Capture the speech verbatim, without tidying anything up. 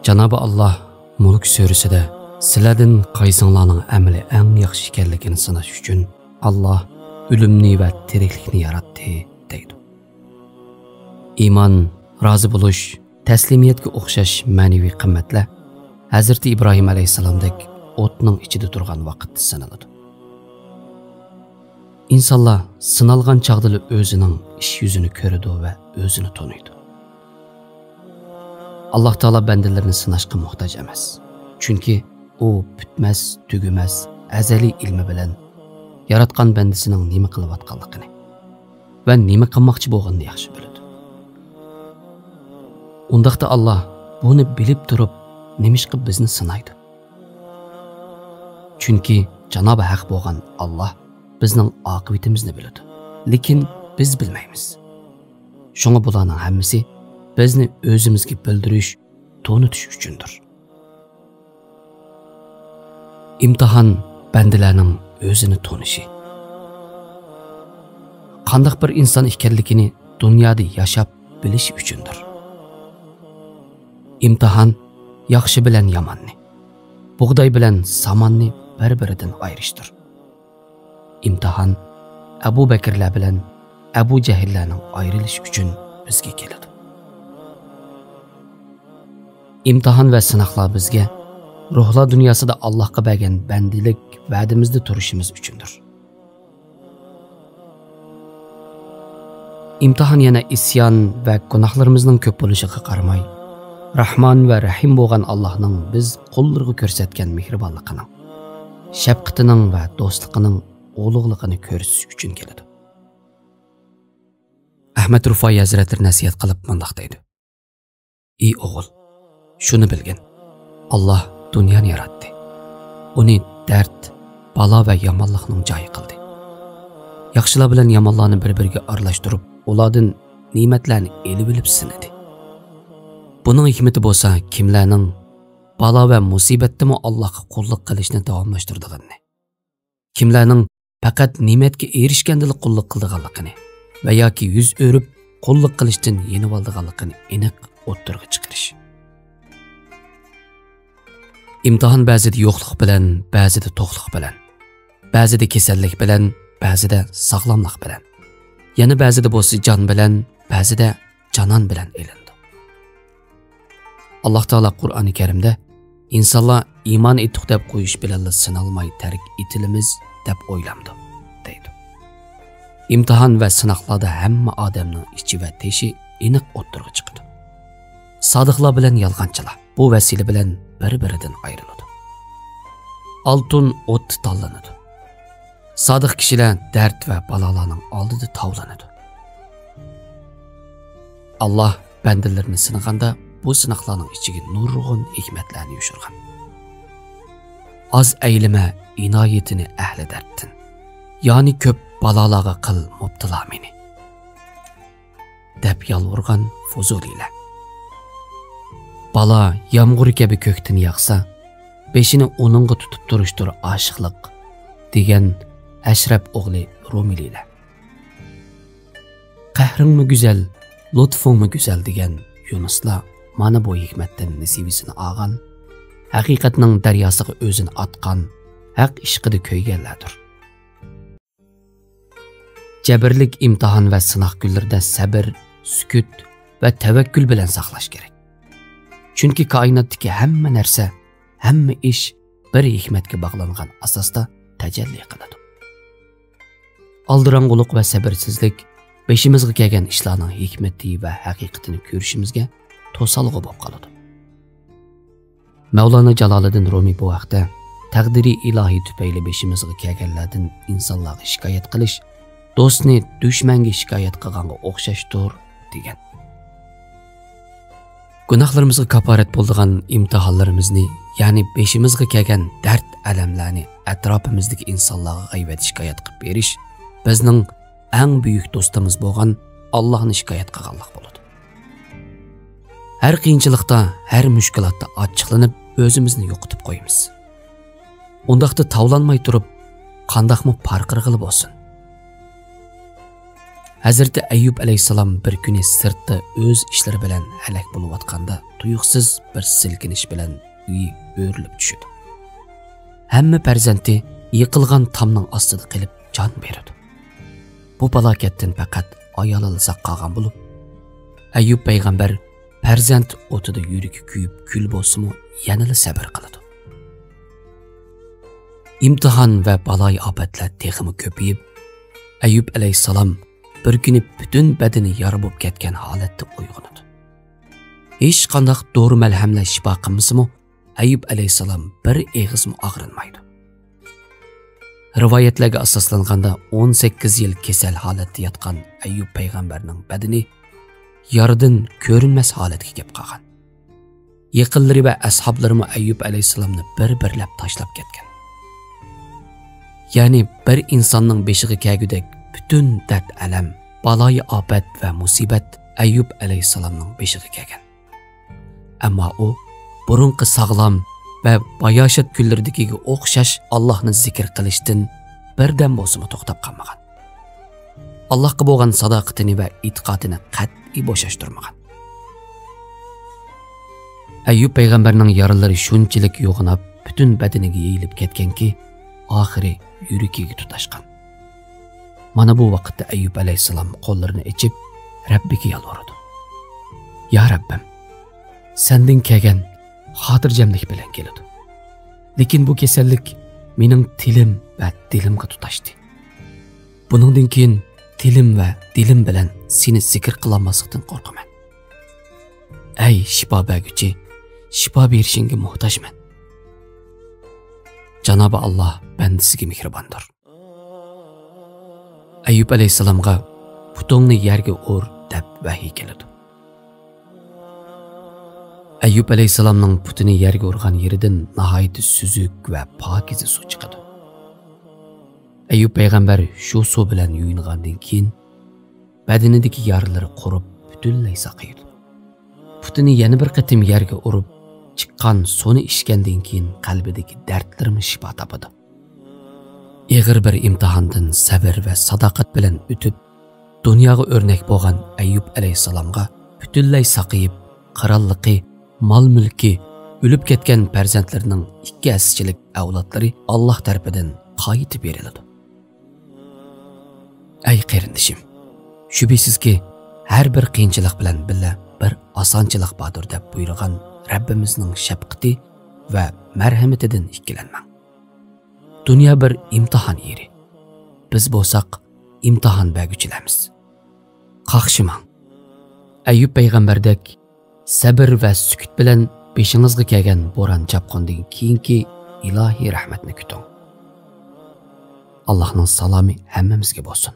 جانابى ئاللاھ مۇلك سۈرىسىدە سىلەردىن قايسىڭلارنىڭ ئەمىلى ئەڭ ياخشى ئىكەنلىكىنى سىناش ئۈچۈن ئاللاھ ئۆلۈمنى ۋە تىرىكلىكنى ياراتتى، دەيدۇ. ئىمان، رازى بولۇش، تەسلىمىيەتكە ئوخشاش مەنىۋى قىممەتلەر ھەزرىتى ئىبراھىم ئەلەيھىسسالامدەك ئوتنىڭ ئىچىدە تۇرغان ۋاقىتتا سىنىلىدۇ. ئىنسانلار سىنالغان چاغدىلا ئۆزىنىڭ ئىش يۈزىنى كۆرىدۇ ۋە ئۆزىنى تونۇيدۇ. ئاللاھ تائالا بەندىلىرىنى سىناشقا موھتاج ئەمەس. چۈنكى ئۇ پۈتمەس، تۈگىمەس، ئەزەلىي ئىلمى بىلەن ياراتقان بەندىسىنىڭ نېمە قىلىۋاتقانلىقىنى ۋە نېمە قىلماقچى بولغىنىنى ياخشى بىلىدۇ. ئۇنداقتا ئاللاھ بۇنى بىلىپ تۇرۇپ نېمىشقا بىزنى سىنايدۇ؟ چۈنكى جانابى ھەق بولغان ئاللاھ بىزنىڭ ئاقىۋىتىمىزنى بىلىدۇ، لېكىن بىز بىلمەيمىز. شۇڭا بۇلارنىڭ ھەممىسى بىزنى ئۆزىمىزگە بىلدۈرۈش، تونۇتۇش ئۈچۈندۇر. ئىمتىھان بەندىلەرنىڭ ئۆزىنى تونۇشى، قانداق بىر ئىنسان ئىكەنلىكىنى دۇنيادا ياشاپ بىلىشى ئۈچۈندۇر. ئىمتىھان ياخشى بىلەن ياماننى، بۇغداي بىلەن ساماننى بىر-بىرىدىن ئايرىشتۇر. ئىمتىھان ئەبۇ بەكىرلەر بىلەن ئەبۇ جەھىللەرنىڭ ئايرىلىشى ئۈچۈن بىزگە كېلىدۇ. ئىمتىھان ۋە سىناقلار بىزگە روھلار دۇنياسىدا ئاللاھقا بەرگەن بەندىلىك ۋەدىمىزدە تۇرۇشىمىز ئۈچۈندۇر. ئىمتىھان يەنە ئىسيان ۋە گۇناھلىرىمىزنىڭ كۆپ بولۇشىغا قارىماي، راھمان ۋە رەھىم بولغان ئاللاھنىڭ بىز قۇللىرىغا كۆرسەتكەن مېھرىبانلىقىنىڭ، شەپقىتىنىڭ ۋە دوستلۇقىنىڭ ئۇلۇغلۇقىنى كۆرسىتىش ئۈچۈن كېلىدۇ. ئەھمەد رۇفايى ھەزرەتلىرى نەسىھەت قىلىپ مۇنداق دەيدۇ: ئى ئوغۇل، شۇنى بىلگىن، ئاللاھ دۇنيانى ياراتتى. ئۇنى دەرد، بالا ۋە يامانلىقنىڭ جايى قىلدى. ياخشىلار بىلەن يامانلارنى بىر-بىرىگە ئارىلاشتۇرۇپ، ئۇلاردىن نېمەتلەرنى ئېلىۋېلىپ سىنىدى. بۇنىڭ ھېكمىتى بولسا كىملەرنىڭ بالا ۋە مۇسىبەتتىمۇ ئاللاھقا قۇللۇق قىلىشنى داۋاملاشتۇرىدىغىنىنى، كىملەرنىڭ پەقەت نېمەتكە ئېرىشكەندىلا قۇللۇق قىلىدىغانلىقىنى ۋە ياكى يۈز ئۆرۈپ قۇللۇق قىلىشتىن يېنىۋالىدىغانلىقىنى ئېنىق ئوتتۇرىغا چىقىرىش. ئىمتىھان بەزىدە يوقلۇق بىلەن، بەزىدە توقلۇق بىلەن، بەزىدە كېسەللىك بىلەن، بەزىدە ساغلاملىق بىلەن، يەنە بەزىدە بولسا جان بىلەن، بەزىدە جانان بىلەن ئېلىنىدۇ. ئاللاھ تائالا قۇرئانى كەرىمدە، ئىنسانلار ئىمان ئېيتتۇق دەپ قويۇش بىلەنلا سىنالماي تەرك ئېتىلىمىز دەپ ئويلامدۇ؟ دەيدۇ. ئىمتىھان ۋە سىناقلاردا ھەممە ئادەمنىڭ ئىچى ۋە تېشى ئېنىق ئوتتۇرىغا چىقىدۇ. سادىقلار بىلەن يالغانچىلار بۇ ۋەسىلە بىلەن بىر-بىرىدىن ئايرىلىدۇ. ئالتۇن ئوتتا تاللىنىدۇ. سادىق كىشىلەر دەرد ۋە بالالارنىڭ ئالدىدا تاۋلىنىدۇ. ئاللاھ بەندىلىرىنى سىنىغاندا بۇ سىناقلارنىڭ ئىچىگە نۇرغۇن ھېكمەتلەرنى يوشۇرغان. ئاز ئەيلىمە ئىنايىتىنى ئەھلى دەردتىن، يەنى كۆپ بالالارغا قىل مۇپتىلا مېنى، دەپ يالۋۇرغان فۇزۇلىيلەر. بالا يامغۇر كەبى كۆكتىن ياغسا، بېشىنى ئۇنىڭغا تۇتۇپ تۇرۇشتۇر ئاشىقلىق، دېگەن ئەشرەپ ئوغلى رومىلىلەر. قەھرىڭمۇ گۈزەل، لۇتفۇڭمۇ گۈزەل، دېگەن يۇنۇسلار مانا بۇ ھېكمەتتىن نېسىۋىسىنى ئالغان، ھەقىقەتنىڭ دەرياسىغا ئۆزىنى ئاتقان، ھەق ئىشقىدا كۆيگەنلەردۇر. جەبىرلىك ئىمتىھان ۋە سىناق كۈنلىرىدە سەبىر، سۈكۈت ۋە تەۋەككۈل بىلەن ساقلاش كېرەك. چۈنكى كائىناتتىكى ھەممە نەرسە، ھەممە ئىش بىر ھېكمەتكە باغلانغان ئاساستا تەجەللى قىلىدۇ. ئالدىراڭغۇلۇق ۋە سەبىرسىزلىك بېشىمىزغا كەلگەن ئىشلارنىڭ ھېكمىتى ۋە ھەقىقىتىنى كۆرۈشىمىزگە توسالغۇ بولۇپ قالىدۇ. مەۋلانا جالالىدىن رۇمى بۇ ھەقتە، تەقدىرى ئىلاھىي تۈپەيلى بېشىمىزغا كەلگەنلەردىن ئىنسانلارغا شىكايەت قىلىش دوستنى دۈشمەنگە شىكايەت قىلغانغا ئوخشاشتۇر، دېگەن. گۇناھلىرىمىزغا كاپارەت بولىدىغان ئىمتىھانلىرىمىزنى، يەنى بېشىمىزغا كەلگەن دەرد-ئەلەملەرنى ئەتراپىمىزدىكى ئىنسانلارغا غەيۋەت شىكايەت قىلىپ بېرىش بىزنىڭ ئەڭ بۈيۈك دوستىمىز بولغان ئاللاھنى شىكايەت قىلغانلىق بولىدۇ. ھەر قىيىنچىلىقتا، ھەر مۈشكۈلاتتا ئاچچىقلىنىپ، ئۆزىمىزنى يوقىتىپ قويىمىز. ئۇنداقتا تاۋلانماي تۇرۇپ، قانداقمۇ پارقىرىغىلى بولسۇن؟ ھەزرىتى ئەييۇب ئەلەيھىسسالام بىر كۈنى سىرتتا ئۆز ئىشلىرى بىلەن ھەلەك بولۇۋاتقاندا، تۇيۇقسىز بىر سىلكىنىش بىلەن ئۆيى ئۆرۈلۈپ چۈشىدۇ. ھەممە پەرزەنتى يىقىلغان تامنىڭ ئاستىدا قېلىپ جان بېرىدۇ. بۇ پالاكەتتىن پەقەت ئايالىلا ساق قالغان بولۇپ، ئەييۇب پەيغەمبەر پەرزەنت ئوتىدا يۈرىكى كۆيۈپ كۈل بولسىمۇ، يەنىلا سەۋر قىلىدۇ. ئىمتىھان ۋە بالايىئاپەتلەر تېخىمۇ كۆپىيىپ، ئەييۇب ئەلەيھىسسالام بىر كۈنى پۈتۈن بەدىنى يارا بولۇپ كەتكەن ھالەتتە ئويغىنىدۇ. ھېچقانداق دورا-مەلھەملەر شىپا قىلمىسىمۇ، ئەييۇب ئەلەيھىسسالام بىر ئېغىزمۇ ئاغرىنمايدۇ. رىۋايەتلەرگە ئاساسلانغاندا، ئون سەككىز يىل كېسەل ھالەتتە ياتقان ئەييۇب پەيغەمبەرنىڭ بەدىنى يارىدىن كۆرۈنمەس ھالەتكە كېلىپ قالغان. يېقىنلىرى ۋە ئەسھابلىرىمۇ ئەييۇب ئەلەيھىسسالامنى بىر-بىرلەپ تاشلاپ كەتكەن. يەنى بىر ئىنساننىڭ بېشىغا كەلگۈدەك پۈتۈن دەرد-ئەلەم، بالايىئاپەت ۋە مۇسىبەت ئەييۇب ئەلەيھىسسالامنىڭ بېشىغا كەلگەن. ئەمما ئۇ بۇرۇنقى ساغلام ۋە باياشات كۈنلىرىدىكىگە ئوخشاش ئاللاھنى زىكىر قىلىشتىن بىردەم بولسىمۇ توختاپ قالمىغان. ئاللاھقا بولغان ساداقىتىنى ۋە ئېتىقادىنى قەتئىي بوشاشتۇرمىغان. ئەييۇب پەيغەمبەرنىڭ يارىلىرى شۇنچىلىك يوغىناپ، پۈتۈن بەدىنىگە يېيىلىپ كەتكەنكى، ئاخىرى يۈرىكىگە تۇتاشقان. مانا بۇ ۋاقىتتا ئەييۇب ئەلەيھىسسالام قوللىرىنى ئېچىپ، رەببىگە يالۋۇرىدۇ. يا رەببىم، سەندىن كەلگەن خاتىرجەملىك بىلەن كېلىدۇ. لېكىن بۇ كېسەللىك مېنىڭ تىلىم ۋە دىلىمغا تۇتاشتى. بۇنىڭدىن كېيىن تىلىم ۋە دىلىم بىلەن سېنى زىكىر قىلالماسلىقتىن قورقىمەن. ئەي شىپا بەرگۈچى، شىپا بېرىشىڭگە موھتاجمەن. جانابى ئاللاھ بەندىسىگە مېھرىباندۇر. ئەييۇب ئەلەيھىسسالامغا «پۇتۇڭنى يەرگە ئۇر» دەپ ۋەھىي كېلىدۇ. ئەييۇب ئەلەيھىسسالامنىڭ پۇتىنى يەرگە ئۇرغان يېرىدىن ناھايىتى سۈزۈك ۋە پاكىزە سۇ چىقىدۇ. ئەييۇب پەيغەمبەر شۇ سۇ بىلەن يۇيۇنغاندىن كېيىن، بەدىنىدىكى يارىلىرى قۇرۇپ، پۈتۈنلەي ساقىيىدۇ. پۇتىنى يەنە بىر قېتىم يەرگە ئۇرۇپ، چىققان سۇنى ئىچكەندىن كېيىن، قەلبىدىكى دەردلىرىمۇ شىپا تاپىدۇ. ئېغىر بىر ئىمتىھاندىن سەۋر ۋە ساداقەت بىلەن ئۆتۈپ، دۇنياغا ئۆرنەك بولغان ئەييۇب ئەلەيھىسسالامغا پۈتۈنلەي ساقىيىپ، قىرانلىقى، مال-مۈلكى، ئۆلۈپ كەتكەن پەرزەنتلىرىنىڭ ئىككى ھەسسىچىلىك ئەۋلادلىرى ئاللاھ تەرىپىدىن قايتىپ بېرىلىدۇ. ئەي قېرىندىشىم، شۈبھىسىزكى، ھەر بىر قىيىنچىلىق بىلەن بىللە بىر ئاسانچىلىق باردۇر، دەپ بۇيرۇغان رەببىمىزنىڭ شەپقىتى ۋە مەرھەمىتىدىن ئىككىلەنمەڭ. دۇنيا بىر ئىمتىھان يېرى. بىز بولساق ئىمتىھان بەرگۈچىلەرمىز. قاقشىماڭ. ئەييۇب پەيغەمبەردەك سەبر ۋە سۈكۈت بىلەن بېشىڭىزغا كەلگەن بوران-چاپقۇندىن كېيىنكى ئىلاھىي رەھمەتنى كۈتۈڭ. ئاللاھنىڭ سالامى ھەممىمىزگە بولسۇن.